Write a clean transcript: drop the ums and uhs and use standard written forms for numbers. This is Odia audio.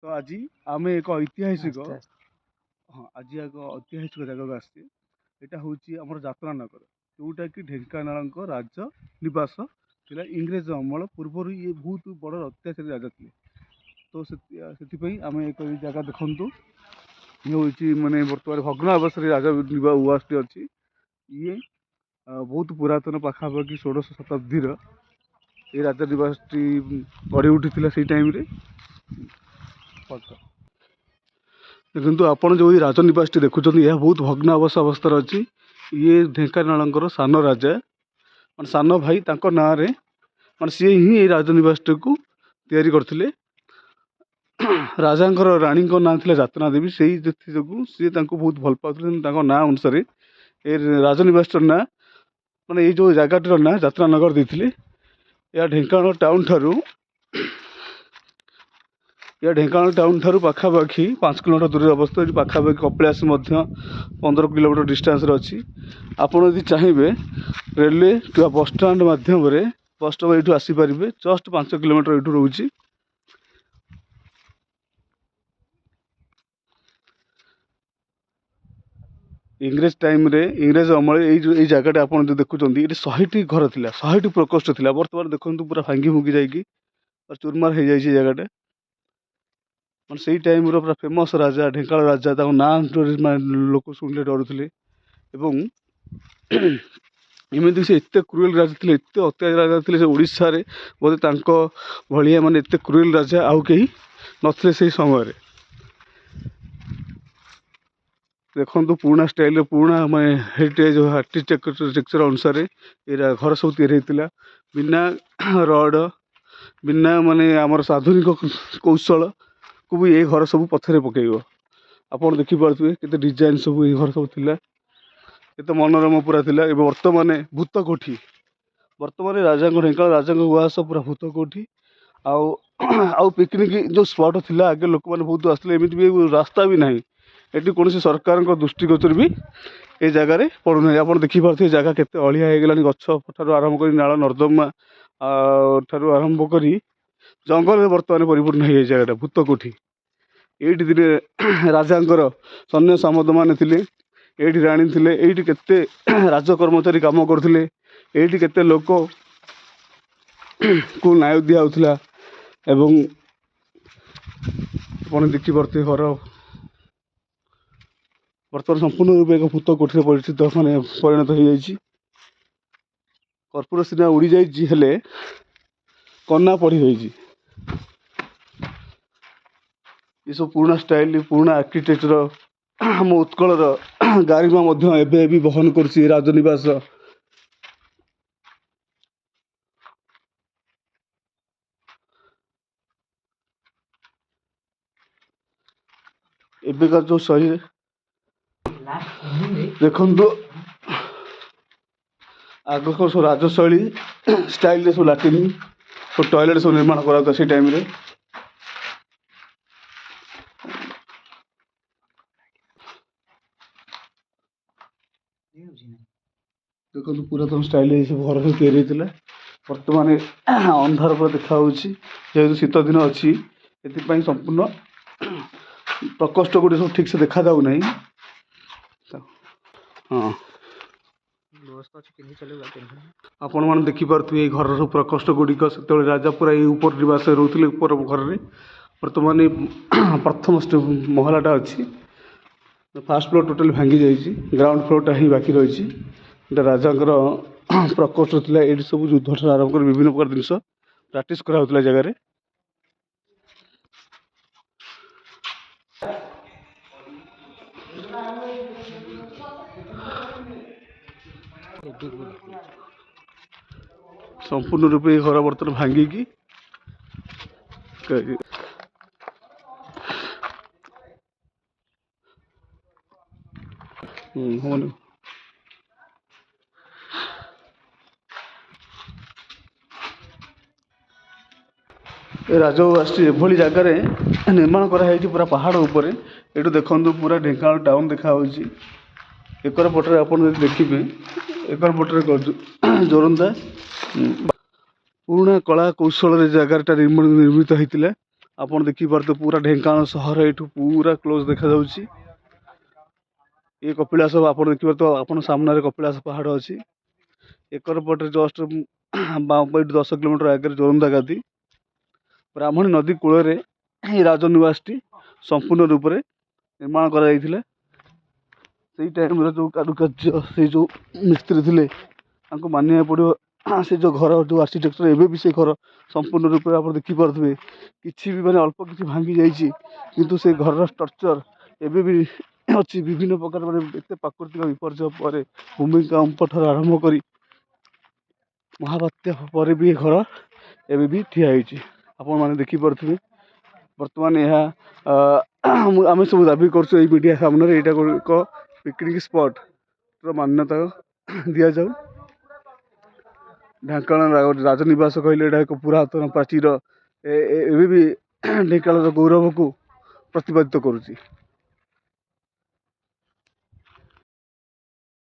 ତ ଆଜି ଆମେ ଏକ ଐତିହାସିକ ଆସ୍ତେ ଆସ୍ତେ। ହଁ, ଆଜି ଏକ ଐତିହାସିକ ଜାଗାକୁ ଆସିଛେ। ଏଇଟା ହେଉଛି ଆମର ଯାତ୍ରା ନଗର, ଯେଉଁଟାକି ଢେଙ୍କାନାଳଙ୍କ ରାଜ ନିବାସ ଥିଲା ଇଂରେଜ ଅମଳ ପୂର୍ବରୁ। ଇଏ ବହୁତ ବଡ଼ ଅତ୍ୟାଚାରୀ ରାଜା ଥିଲେ। ତ ସେଥିପାଇଁ ଆମେ ଏକ ଏଇ ଜାଗା ଦେଖନ୍ତୁ, ଇଏ ହେଉଛି ମାନେ ବର୍ତ୍ତମାନ ଭଗ୍ନ ଅବସ୍ଥାରେ ରାଜ ଉଆସଟି ଅଛି। ଇଏ ବହୁତ ପୁରାତନ, ପାଖାପାଖି ଷୋଡ଼ଶ ଶତାବ୍ଦୀର ଏ ରାଜ ନିବାସଟି ଗଢ଼ି ଉଠିଥିଲା ସେଇ ଟାଇମ୍ରେ। ଦେଖନ୍ତୁ, ଆପଣ ଯେଉଁ ଏଇ ରାଜନିବାସଟି ଦେଖୁଛନ୍ତି, ଏହା ବହୁତ ଭଗ୍ନ ଅବସ୍ଥାରେ ଅଛି। ଇଏ ଢେଙ୍କାନାଳଙ୍କର ସାନ ରାଜା, ମାନେ ସାନ ଭାଇ, ତାଙ୍କ ନାଁରେ, ମାନେ ସିଏ ହିଁ ଏଇ ରାଜନିବାସଟିକୁ ତିଆରି କରିଥିଲେ। ରାଜାଙ୍କର ରାଣୀଙ୍କ ନାଁ ଥିଲା ଯାତ୍ରା ଦେବୀ। ସେଇ ଯୋଗୁଁ ସିଏ ତାଙ୍କୁ ବହୁତ ଭଲ ପାଉଥିଲେ। ତାଙ୍କ ନାଁ ଅନୁସାରେ ଏ ରାଜନିବାସଟିର ନାଁ, ମାନେ ଏଇ ଯେଉଁ ଜାଗାଟିର ନାଁ ଯାତ୍ରା ନଗର ଦେଇଥିଲେ। ଏହା ଢେଙ୍କାନାଳ ଟାଉନ୍ ଠାରୁ ପାଖାପାଖି 5 କିଲୋମିଟର ଦୂରରେ ଅବସ୍ଥିତ। ଏଠି ପାଖାପାଖି କପିଳାସ ମଧ୍ୟ 15 କିଲୋମିଟର ଡିଷ୍ଟାନ୍ସରେ ଅଛି। ଆପଣ ଯଦି ଚାହିଁବେ, ରେଲୱେ କିମ୍ବା ବସଷ୍ଟାଣ୍ଡ ମାଧ୍ୟମରେ ବସ୍ ଷ୍ଟପ୍ ଏଇଠୁ ଆସିପାରିବେ। ଜଷ୍ଟ 5 କିଲୋମିଟର ଏଇଠୁ ରହୁଛି। ଇଂରେଜ ଟାଇମ୍ରେ, ଇଂରେଜ ଅମଳରେ ଏଇ ଯେଉଁ ଏଇ ଜାଗାଟା ଆପଣ ଯେଉଁ ଦେଖୁଛନ୍ତି, ଏଠି 100ଟି ଘର ଥିଲା, 100ଟି ପ୍ରକୋଷ୍ଠ ଥିଲା। ବର୍ତ୍ତମାନ ଦେଖନ୍ତୁ, ପୁରା ଭାଙ୍ଗି ଭୁଙ୍ଗି ଯାଇକି ଚୁରମାର ହେଇଯାଇଛି ଏ ଜାଗାଟା। ମାନେ ସେଇ ଟାଇମ୍ର ପୁରା ଫେମସ୍ ରାଜା, ଢେଙ୍କାନାଳ ରାଜା, ତାଙ୍କ ନାଁ ମାନେ ଲୋକ ଶୁଣିଲେ ଡରୁଥିଲେ। ଏବଂ ଏମିତି ସେ ଏତେ କ୍ରୁଏଲ୍ ରାଜା ଥିଲେ, ଏତେ ଅତ୍ୟାଚାରୀ ରାଜା ଥିଲେ, ସେ ଓଡ଼ିଶାରେ ବୋଧେ ତାଙ୍କ ଭଳିଆ ମାନେ ଏତେ କ୍ରୁଏଲ୍ ରାଜା ଆଉ କେହି ନଥିଲେ ସେଇ ସମୟରେ। ଦେଖନ୍ତୁ, ପୁରୁଣା ଷ୍ଟାଇଲ୍ର, ପୁରୁଣା ମାନେ ହେରିଟେଜ୍ ଆର୍କିଟେକ୍ଚର ଅନୁସାରେ ଏଇଟା ଘର ସବୁ ତିଆରି ହେଇଥିଲା। ବିନା ରଡ଼, ବିନା ମାନେ ଆମର ଆଧୁନିକ କୌଶଳକୁ ବି ଏ ଘର ସବୁ ପଛରେ ପକାଇବ। ଆପଣ ଦେଖିପାରୁଥିବେ କେତେ ଡିଜାଇନ୍ ସବୁ ଏଇ ଘର ସବୁ ଥିଲା, କେତେ ମନୋରମ ପୁରା ଥିଲା। ଏବେ ବର୍ତ୍ତମାନ ଭୂତ କୋଠି। ବର୍ତ୍ତମାନ ରାଜାଙ୍କ, ଢେଙ୍କାନାଳ ରାଜାଙ୍କ ଉଆସ ପୁରା ଭୂତ କୋଠି। ଆଉ ପିକନିକ୍ ଯେଉଁ ସ୍ପଟ୍ ଥିଲା, ଆଗେ ଲୋକମାନେ ବହୁତ ଆସୁଥିଲେ। ଏମିତି ବି ରାସ୍ତା ବି ନାହିଁ ଏଠି। କୌଣସି ସରକାରଙ୍କ ଦୃଷ୍ଟିଗୋଚର ବି ଏ ଜାଗାରେ ପଡ଼ୁନାହିଁ। ଆପଣ ଦେଖିପାରୁଥିବେ ଜାଗା କେତେ ଅଳିଆ ହେଇଗଲାଣି। ଗଛ ଠାରୁ ଆରମ୍ଭ କରି ନାଳ ନର୍ଦ୍ଦମା ଠାରୁ ଆରମ୍ଭ କରି ଜଙ୍ଗଲରେ ବର୍ତ୍ତମାନ ପରିପୂର୍ଣ୍ଣ ହେଇଯାଇଛି ଜାଗାଟା। ଭୂତ କୋଠି। ଏଇଠି ଦିନେ ରାଜାଙ୍କର ସୈନ୍ୟ ସାମନ୍ତମାନେ ଥିଲେ, ଏଇଠି ରାଣୀ ଥିଲେ, ଏଇଠି କେତେ ରାଜ କର୍ମଚାରୀ କାମ କରୁଥିଲେ, ଏଇଠି କେତେ ଲୋକକୁ ନ୍ୟାୟ ଦିଆହେଉଥିଲା। ଏବଂ ଆପଣ ଦେଖିପାରୁଥିବେ, ଘର ବର୍ତ୍ତମାନ ସମ୍ପୂର୍ଣ୍ଣ ରୂପେ ଏକ ଭୂତ କୋଠିରେ ପରିଚିତ, ମାନେ ପରିଣତ ହେଇଯାଇଛି। କର୍ପୂର ସିନା ଉଡ଼ିଯାଇଛି, ହେଲେ କନା ପଡ଼ି ରହିଛି। ଏସବୁ ପୁରୁଣା ଷ୍ଟାଇଲ, ପୁରୁଣା ଆର୍କିଟେକ୍ଚର ଆମ ଉତ୍କଳର ଗାରିମା ମଧ୍ୟ ଏବେ ବି ବହନ କରୁଛି ଏ ରାଜନିବାସ। ଏବେକା ଯେଉଁ ଶୈଳୀ ଦେଖନ୍ତୁ, ଆଗ ସବୁ ରାଜଶୈଳୀ ଷ୍ଟାଇଲରେ ସବୁ ଲାଟ୍ରିନ୍, ସବୁ ଟଏଲେଟ୍ ସବୁ ନିର୍ମାଣ କରାଯାଉଥିଲା ସେଇ ଟାଇମ୍ରେ। ଦେଖନ୍ତୁ, ପୁରାତନ ଷ୍ଟାଇଲରେ ଏସବୁ ଘର ସବୁ ତିଆରି ହେଇଥିଲା। ବର୍ତ୍ତମାନ ଅନ୍ଧାର ପୁରା ଦେଖାହେଉଛି। ଯେହେତୁ ଶୀତ ଦିନ ଅଛି, ଏଥିପାଇଁ ସମ୍ପୂର୍ଣ୍ଣ ପ୍ରକୋଷ୍ଠ ଗୁଡ଼ିକ ସବୁ ଠିକ୍ସେ ଦେଖାଯାଉନାହିଁ। ହଁ। ବ୍ୟବସ୍ଥା ଅଛି, ପିନ୍ଧି ଚାଲିବ, ଟେନସନ୍ ନାହିଁ। ଆପଣମାନେ ଦେଖିପାରୁଥିବେ ଏଇ ଘରର ସବୁ ପ୍ରକୋଷ୍ଠ ଗୁଡ଼ିକ। ସେତେବେଳେ ରାଜା ପୁରା ଏଇ ଉପର ନିବାସରେ ରହୁଥିଲେ, ଉପର ଘରରେ। ବର୍ତ୍ତମାନ ଏଇ ପ୍ରଥମ ମହଲାଟା ଅଛି। ଫାର୍ଷ୍ଟ ଫ୍ଲୋର୍ ଟୋଟାଲି ଭାଙ୍ଗି ଯାଇଛି, ଗ୍ରାଉଣ୍ଡ ଫ୍ଲୋର୍ଟା ହିଁ ବାକି ରହିଛି। ଏଇଟା ରାଜାଙ୍କର ପ୍ରକୋଷ୍ଠ ଥିଲା। ଏଇଠି ସବୁ ଯୁଦ୍ଧଠାରୁ ଆରମ୍ଭ କରି ବିଭିନ୍ନ ପ୍ରକାର ଜିନିଷ ପ୍ରାକ୍ଟିସ୍ କରାହେଉଥିଲା ଏ ଜାଗାରେ। ଏବେ ଗୁଡ୍। ସମ୍ପୂର୍ଣ୍ଣ ରୂପେ ଏ ଘର ବର୍ତ୍ତମାନ ଭାଙ୍ଗିକି ହବନି। ଏ ରାଜଉଆସଟି ଏଭଳି ଜାଗାରେ ନିର୍ମାଣ କରାହେଇଛି, ପୁରା ପାହାଡ଼ ଉପରେ। ଏଇଠୁ ଦେଖନ୍ତୁ, ପୁରା ଢେଙ୍କାନାଳ ଟାଉନ୍ ଦେଖାହେଉଛି। ଏକର ପଟରେ ଆପଣ ଯଦି ଦେଖିବେ, ଏକର ପଟରେ ଯୋରନ୍ଦା। ପୁରୁଣା କଳା କୌଶଳରେ ଜାଗାଟା ନିର୍ମିତ ହେଇଥିଲା। ଆପଣ ଦେଖିପାରୁଥିବେ, ପୁରା ଢେଙ୍କାନାଳ ସହର ଏଇଠୁ ପୁରା କ୍ଲୋଜ୍ ଦେଖାଯାଉଛି। ଏ କପିଳାସ ଆପଣ ଦେଖିପାରୁଥିବେ, ଆପଣ ସାମ୍ନାରେ କପିଳାସ ପାହାଡ଼ ଅଛି। ଏକର ପଟରେ ଜଷ୍ଟ ବାଁ ଏଇଠୁ 10 କିଲୋମିଟର ଆଗରେ ଜୋରନ୍ଦା ଗାଦି। ବ୍ରାହ୍ମଣୀ ନଦୀ କୂଳରେ ଏହି ରାଜନିବାସଟି ସମ୍ପୂର୍ଣ୍ଣ ରୂପରେ ନିର୍ମାଣ କରାଯାଇଥିଲା। ସେଇ ଟାଇମ୍ରେ ଯେଉଁ କାରୁକାର୍ଯ୍ୟ, ସେଇ ଯେଉଁ ମିସ୍ତ୍ରୀ ଥିଲେ, ତାଙ୍କୁ ମାନିବାକୁ ପଡ଼ିବ। ସେ ଯେଉଁ ଘର, ଯେଉଁ ଆର୍କିଟେକ୍ଚର, ଏବେ ବି ସେ ଘର ସମ୍ପୂର୍ଣ୍ଣ ରୂପରେ ଆପଣ ଦେଖିପାରୁଥିବେ। କିଛି ବି ମାନେ ଅଳ୍ପ କିଛି ଭାଙ୍ଗି ଯାଇଛି, କିନ୍ତୁ ସେ ଘରର ଷ୍ଟ୍ରକ୍ଚର ଏବେ ବି ଅଛି। ବିଭିନ୍ନ ପ୍ରକାର ମାନେ ଏତେ ପ୍ରାକୃତିକ ବିପର୍ଯ୍ୟୟ ପରେ, ଭୂମିକମ୍ପ ଠାରୁ ଆରମ୍ଭ କରି ମହାବାତ୍ୟା ପରେ ବି ଏ ଘର ଏବେ ବି ଠିଆ ହେଇଛି, ଆପଣମାନେ ଦେଖିପାରୁଥିବେ। ବର୍ତ୍ତମାନ ଏହା ଆମେ ସବୁ ଦାବି କରୁଛୁ ଏଇ ମିଡ଼ିଆ ସାମ୍ନାରେ, ଏଇଟା ଏକ ପିକନିକ୍ ସ୍ପଟ୍ର ମାନ୍ୟତା ଦିଆଯାଉ। ଢେଙ୍କାନାଳ ରାଜନିବାସ କହିଲେ ଏଇଟା ଏକ ପୁରାତନ ପ୍ରାଚୀର, ଏବେ ବି ଢେଙ୍କାନାଳର ଗୌରବକୁ ପ୍ରତିପାଦିତ କରୁଛି।